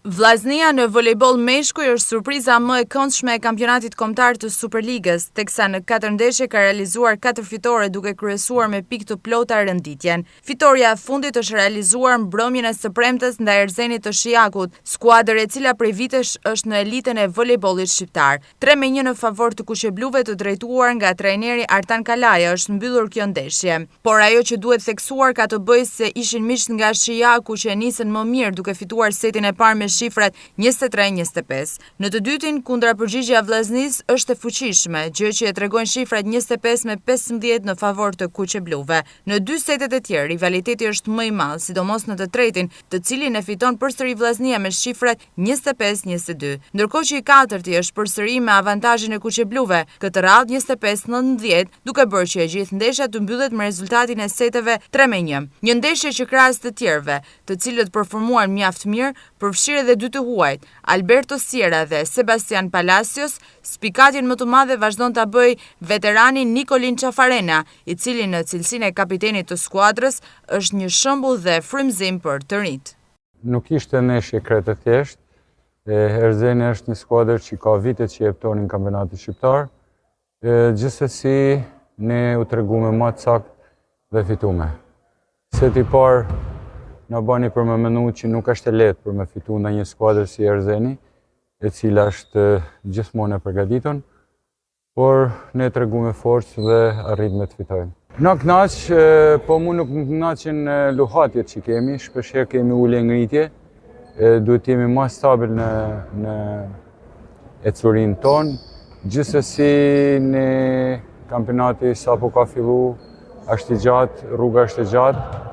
Vllaznia në volejboll meshkuj është surpriza më e këndshme e kampionatit kombëtar të Superligës, teksa në katër ndeshje ka realizuar katër fitore duke kryesuar me pikë të plota renditjen. Fitorja e fundit është realizuar mbrëmjen e së premtes ndaj Erzenit të Shijakut, skuadër e cila prej vitesh është në elitën e volejbollit shqiptar. 3-1 në favor të kuqebluve të drejtuar nga trajneri Artan Kalaja është mbyllur kjo ndeshje. Por ajo që duhet theksuar ka të bëjë se ishin miqtë nga Shijaku që e nisën më mirë duke fituar setin e parë me shifrat 23-25. Në të dytin, kundrapërgjigjja e Vllaznisë është e fuqishme, gjë që e tregojnë shifrat 25 me 15 në favor të kuqebluve. Në dy setet e tjerë, rivaliteti është më i madh, sidomos në të tretin, të cilin e fiton përsëri Vllaznia me shifrat 25-22. Ndërkohë që i katërti është përsëri me avantazhin e kuqebluve, këtë radhë 25-19, duke bërë që e gjithë ndeshja të mbyllet me rezultatin e seteve 3-1. Një ndeshje që krahas të tjerëve, të cilët performuan mjaft mirë, përfshirë edhe dy të huajt, Alberto Sierra dhe Sebastian Palacios, spikatjen më të madhe vazhdon ta bëjë veterani Nikolin Çafarena, i cili në cilësinë e kapitenit të skuadrës është një shembull dhe frymëzim për të rinjtë. Nuk ishte ndeshje krejt e thjeshtë. Erzeni është një skuadër që ka vite që jepton në kampionatin shqiptar. Gjithsesi, ne u tregume ma të saktë dhe fitume. Seti i parë na bani për me menu që nuk është e lehtë për me fitu në një skuadër si Erzeni, e cila është gjithmonë e përgatitun. Por ne tregume forcë dhe arritme të fitojmë. Na knaq, po mu nuk më knaqin luhatjet që kemi, shpeshherë kemi ulje ngritje, duhet të jemi ma stabil në, në ecurinë tonë. Gjithsesi në kampionati sapo ka fillu, është i gjatë, rruga është e gjatë,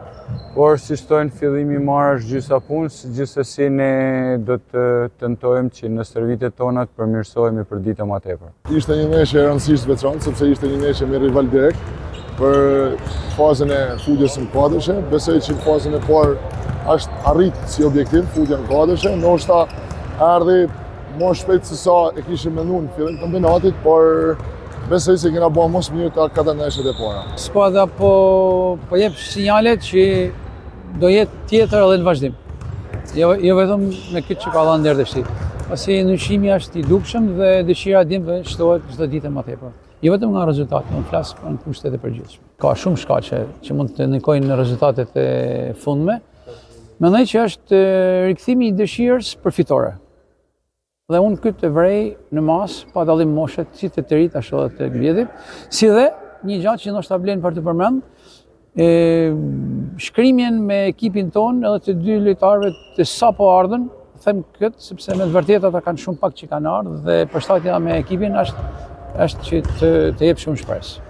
por siç thojnë fillimi i marë është gjysa punës, gjithsesi ne do të tentojmë që në stërvitjet tona të përmirësohemi për ditë ma tepër. Ishte një ndeshje e rëndësisë së veçantë, sepse ishte një ndeshje me rival direkt për fazën e futjes në katërshe. Besoj që në fazën e parë është arrit si objektiv futja në katërshe, ndoshta erdhi më shpejt se sa e kishim menduar në fillim të kampionatit, por besoj se kena bërë më së miri te katër ndeshjet e para. Skuadra po po jep sinjale që do jetë tjetër edhe në vazhdim. Jo, jo vetëm me këtë që ka dhënë deri tash. Pasi ndryshimi është i dukshëm dhe dëshira e djemve shtohet çdo ditë më tepër. Jo vetëm nga rezultati, unë flas për në kushtet e përgjithshme. Ka shumë shkaqe që mund të ndikojnë në rezultatet e fundme. Mendoj që është rikthimi i dëshirës për fitore. Dhe unë këtë e vërej në masë, pa dallim moshe, si te të rinjtë, ashtu edhe te të vjetrit, si dhe një gjë që ndoshta vlen për të përmend, e shkrimjen me ekipin tonë edhe të dy lojtarëve të sapo ardhën, them këtë sepse me të vërtetë ata kanë shumë pak që kanë ardhur dhe përshtatja me ekipin është është që të, të jep shumë shpresë.